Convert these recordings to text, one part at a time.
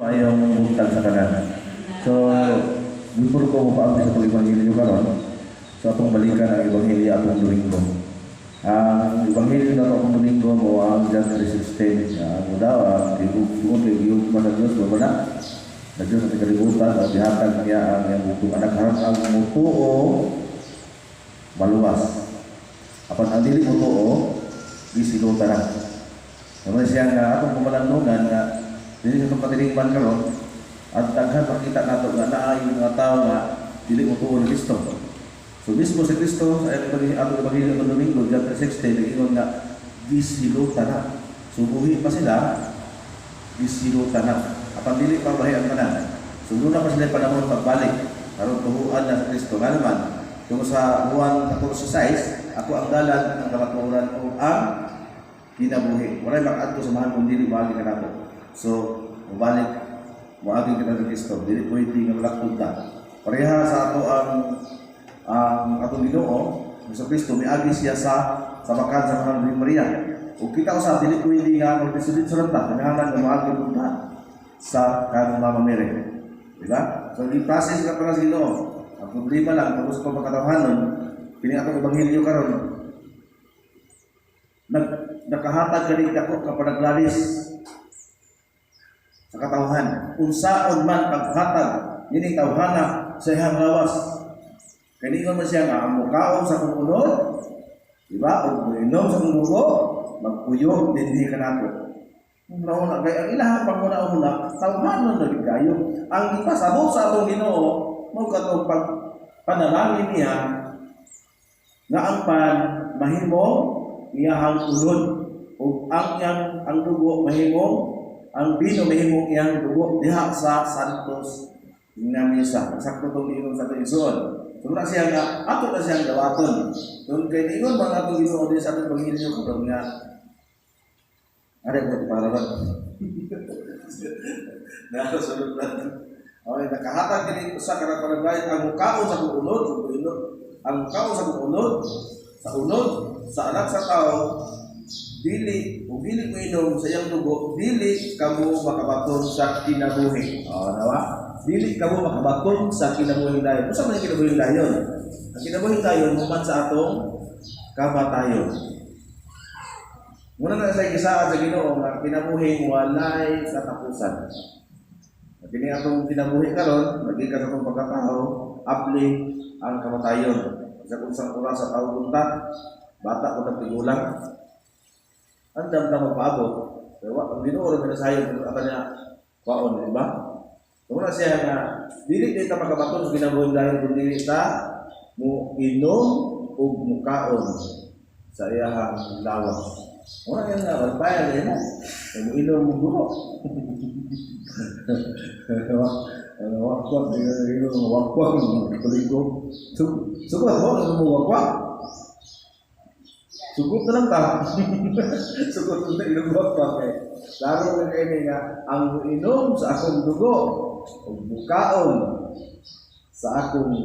Maayong buntag sa tanan. So, before ko mopaabli sa pag-ebanghelyo karon, so atong balikan ang ebanghelyo atong Domingo. Ang ebanghelyo nato atong Domingo mao ang John 3:16. Ang daw ang tungod kay gihugma sa Dios ba na? Sa Dios sa kalibutan o gihatag niya ang iyang bugtong anak aron ang mutuo maluwas. Apan ang dili mutuo, gisilutan na. Naman siya nga atong pamalandungan nga dili sa itong katilingban karon at daghan makita nato nga naay mga tao nga dili mutuo ni Kristo. So mismo si Kristo sa atong ebanghelyo ng Domingo, John 3:16, nag-ingon nga gisilutan na. So buhi pa sila, gisilutan na. Apan dili pa bahi ang tanan. So duna pa sila panahon pagbalik aron tuhuan na sa Kristo. Nga naman, tungod sa Juan 14:6, "Ako ang dalan, ang kamatuoran ug ang kinabuhi. Walay makaadto sa Amahan kung dili moagi kanako." So, mubalik, moagi kita sa Kristo. Dili pwede nga malaktod ta. Pareha sa ato ang atong Ginoo, sa Kristo, miagi siya sa bakan sa Mahal Birhen Maria. Ug kita usab dili pwede nga magdisudit ta, kinahanglan nga moagi ta sa kang Mama Mary. Di ba? So, i-process ka pa sa Ginoo. Ang problema lang, tungkol sa pagkatawhanon, kini atong ebanghelyo karon nakahatag kani dako ka panaglalis sa katawhan. Unsaon man paghatag nining tawhana sa iyang lawas. Kay niingon man siya nga ang mukaon sa akong unod, di ba? Ug moinom sa akong dugo, magpuyo dinhi kanako. Una kay ang ilahang panguna-una, tawhanon na gid kayo. Ang ipasabot sa atong Ginoo mao katong pag panalangin niya nga ang pan mahimo iyahang unod ug ang iyang ang dugo mahimo, ang bino mahimo iyang dugo diha sa Santos nga misa. Sakto tong ingon sa atong igsoon. So na siya nga ato na siyang dawaton. Kung kay niingon mga atong Ginoo din sa atong ebanghelyo karon nga ada ko para ba? Nakasunod na. Okay, nakahatag kini usa ka panaglalis ang mukaon sa akong unod, ug moinom, ang mukaon sa akong unod, sa unod sa anak sa tao, dili ug dili moinom sa iyang dugo, dili kamo makabaton sa kinabuhi. Oh, nawa? Dili kamo makabaton sa kinabuhi dayon. Unsa man ang kinabuhi dayon? Ang kinabuhi dayon human sa atong kamatayon. Muna na sa gisaad sa Ginoo nga kinabuhi walay katapusan. Kini atong kinabuhi karon, magikan sa atong pagkatao, abli ang kamatayon. Sa kung unsang oras sa tao punta, bata ko tigulang, andam na magpaabot. Pero ang Ginoo ra minasayon kung ata niya kwaon, di ba? Muna siya nga dili di ta makabaton sa kinabuhi dahil kung dili ta mo inom ug mukaon sa iyahang lawas. Muna yan nga, magbayad din mo. Mo inom mo dugo. Wakwak, inom mo wakwak, kaligo. Sugot mo, inom mo wakwak. Sugot na lang ta. Sugot na inom wakwak eh. Laro na kayo nga, ang inom sa akong dugo, ug mukaon sa akong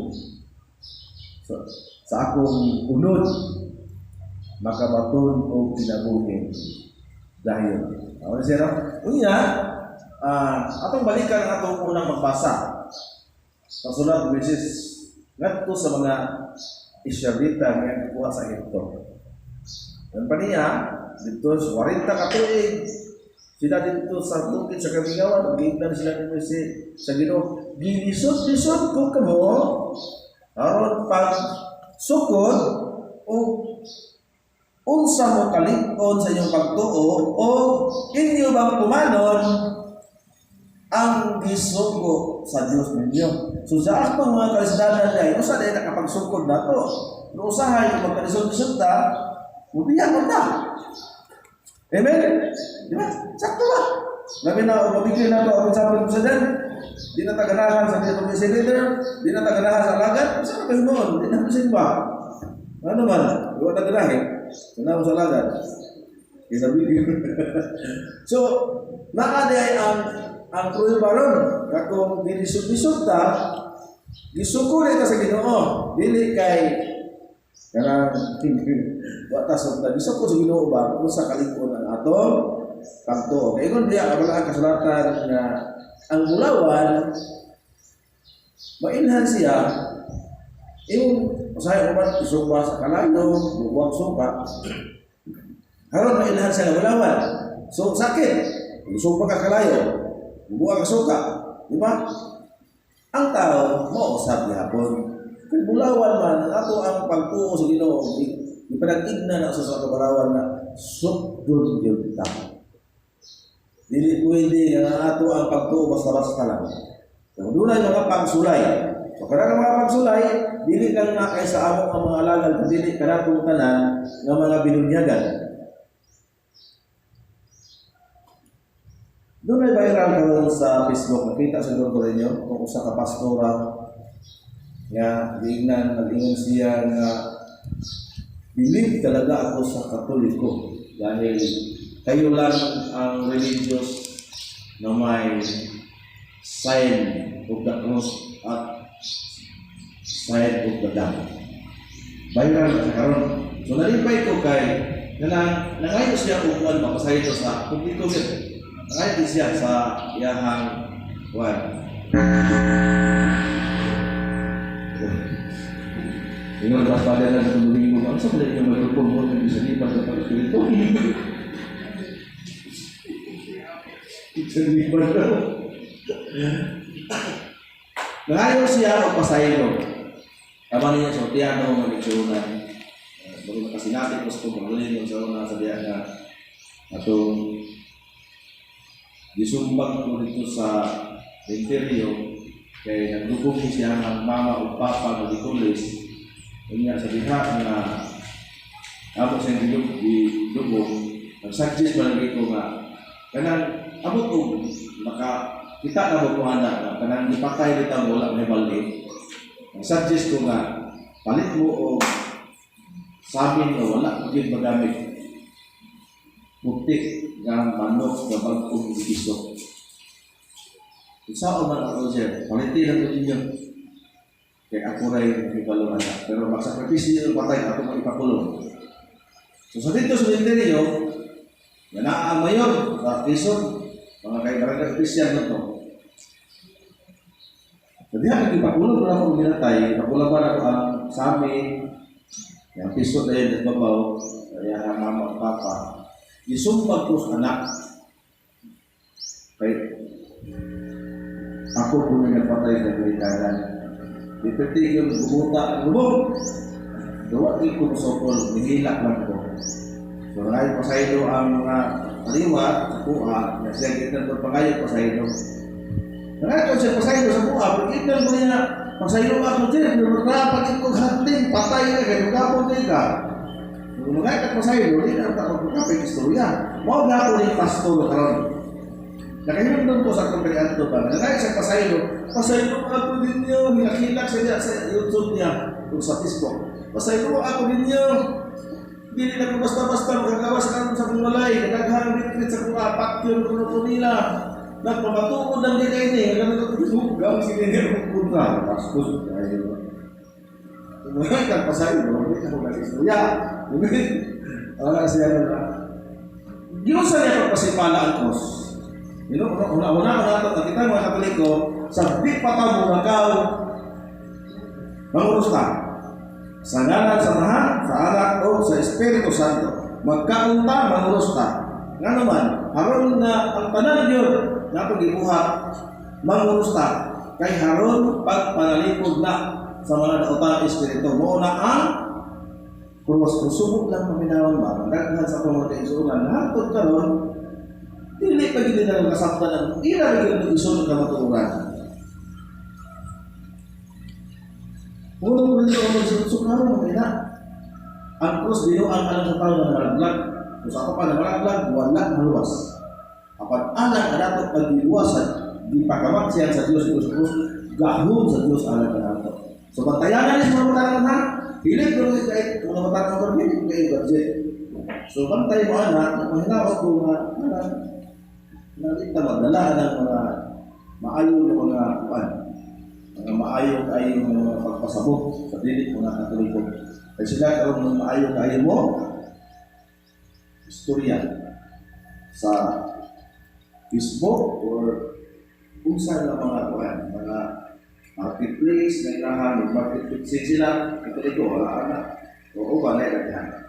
unod, makabaton og kinabuhi dayon. Ako na siya, no? Unya, atong balikan ang atong unang pagbasa. Sa sulat ni Moises ngadto sa mga Israelita nga gikuha sa Ehipto. Ang pa niya, dito sa 40 ka tuig, sila dito sa bukid sa kamingawan, giingnan sila ni Moises sa Ginoo, "Gilisod-lisod ko kamo aron pag sukod o unsa mo kalig-on sa inyong pagtuo o inyo bang tumanon ang gisugo sa Dios ninyo." So sa atong mga kalisdanan ay usa dahil nakapagsukod nato. No usahay kung magkalisod-lisod ta, mubiya mo ta. Amen? Di ba? Sakto ba? Labi na, mabigyan na ito ang sabi ko sa dyan. Di na taganahan sa dito si leader, di na taganahan sa alagad, sa na kayo? Di na ba? Ano man? Di ba taganahin? Sana mo sa alagad. Kinabigyan. So, naa ay ang prueba ron nga kung dilisod-lisod ta, gisuko ta sa Ginoo. Dili kay kanang wa ta sugda, gisuko sa Ginoo ba kung sa kalig-on ang atong pagtuo. Kay ingon diya ang balaan kasulatan nga Ang bulawan, mailhan siya, yung usahay mo ba, isuba sa kalayo, buwag suka, haron mailhan siya ng bulawan. So, sakit. Isuba ka kalayo, buwag ka suka. Di ba? Ang tao, mausap gihapon. Kung bulawan man, ang ato ang pagtuo sa Ginoo, ipanag-igna na sa kabarawan na sukdon yun ta. Dili pwede nga ang ato ang pagtuo basta-basta lang. So, doon mga pagsulay. So, kada mga pagsulay, dili lang na kay sa amo ang mga alagad, kundi dili kanatong tanan nga mga binunyagan. Doon ay viral karon sa Facebook, nakita siguro ko ninyo kung usa ka pastora nga giingnan, nag-ingon siya nga believe talaga ako sa Katoliko dahil kayo lang ang religious na may sign of the cross at sign of the dam. Viral sa karon. So nalipay ko kay na nangayo siya og kuan mapasaylo sa publiko gyud. Nangayo siya sa iyahang kuan. Ingon ba pa na sa Domingo, ang sa mga inyong microphone mo ng isa lipat sa pag-espiritu. Isa lipat na. Nangayo siya og pasaylo. Tama niya sa piano nga nagsuunan. Bago nakasinati ko sa pagpagaling sa una sa diya nga atong gisumbag ko dito sa interior kay nagdugong siya ang mama o papa nga gitulis. Unya sa diha nga amo siyang gidugong, nagsuggest man lagi ko nga kanang abot og maka kita na mo kuha na kanang gipatay bitaw wala may balik. Nagsuggest ko nga palit mo og sabi nga wala mo gyud magamit. Puti nga manok nga bag-ong gipiso. Unsaon man ako sir, paliti lang ko ninyo. Kay ako ray mahibalo na. Pero magsakripisyo yung patay ako maipakulong. So sa dito sa interior, nga naa ang mayor sa Quezon, mga kay barangay official na to. Sa diha nagpakulong na ako ginatay, ipakulong ba ako ang sami, yung piso dahil sa babaw, kaya ang mama at papa, isumbag ko sa anak. Kay ako po na nagpatay sa ginikanan. Diperte yung bumuta ang lubog. Gawa di ko musokol, nihilak lang ko. So ngayon pasaylo ang mga kaliwat sa kuha, na siya gitan ko pangayo pasaylo. Ngayon siya pasaylo sa kuha, pagkitan ko niya, pasaylo ako din, rapat ko hunting, patay na, kaya magapon din ka. Kung mga ka pasaylo, di na ako magkapit istorya. Mao na ako ni pastor karon. Nakahinumdum ko sa akong kaniadto ba, nangay siya pasaylo, pasaylo ako ninyo, hinakilak siya sa YouTube niya, o sa Facebook. Pasaylo ako ninyo, dili na ko basta-basta magagawas karon sa akong walay, nadaghang retreat sa akong apat yun, kuno ko nila. Nagpamatuod lang din kayo ni, ganun ko hugang sige niya kung punta. Bastos, dahil mga kang pasaylo, hindi ako nag-istorya. Wala siya na. Ginusa niya pagpasipala ang cross. Una-una nato, kita mga Katoliko, sa di pa ta murakaw, manguros ta. Sa ngalan sa Amahan, sa Anak, o sa Espiritu Santo. Magkaunta, manguros ta. Nga naman, haron na ang tanan yun, na itong gibuhat, manguros ta. Kay haron pagpanalikod na sa mga daotang Espiritu. Mao na ang cross. Kung subok lang paminawan ba, daghan sa akong mga kaisunan, hangtod karon, dili pa gid nila kasabtan ang ila ra gyud ang isun nga matuoran. Puno ko dito ang magsutsuk na ron, mga ina. Ang cross binuang alang sa tao na namalaglag. Kung sa ako pa namalaglag, wala maluwas. Apan alang kanato pagbiluwasan, gipakamat siya sa Dios Dios Cruz, gahom sa Dios alang kanato. So bantayanan ni sa mga batanon ha, hilig ko rin kahit mga batanon ko rin, hilig kayo budget. So bantay mo anak, mahinaot ko nga, anak, nakita magdala ng mga maayo na mga kuan, mga maayo kayo ng mga pagpasabot sa dili mga Katoliko. Kaya sila karon ng maayo kayo mo istorya sa Facebook or Unsa nga mga kuan, mga marketplace na ilahan, marketplace sila, ito ito, wala na. Oo ba na daghan.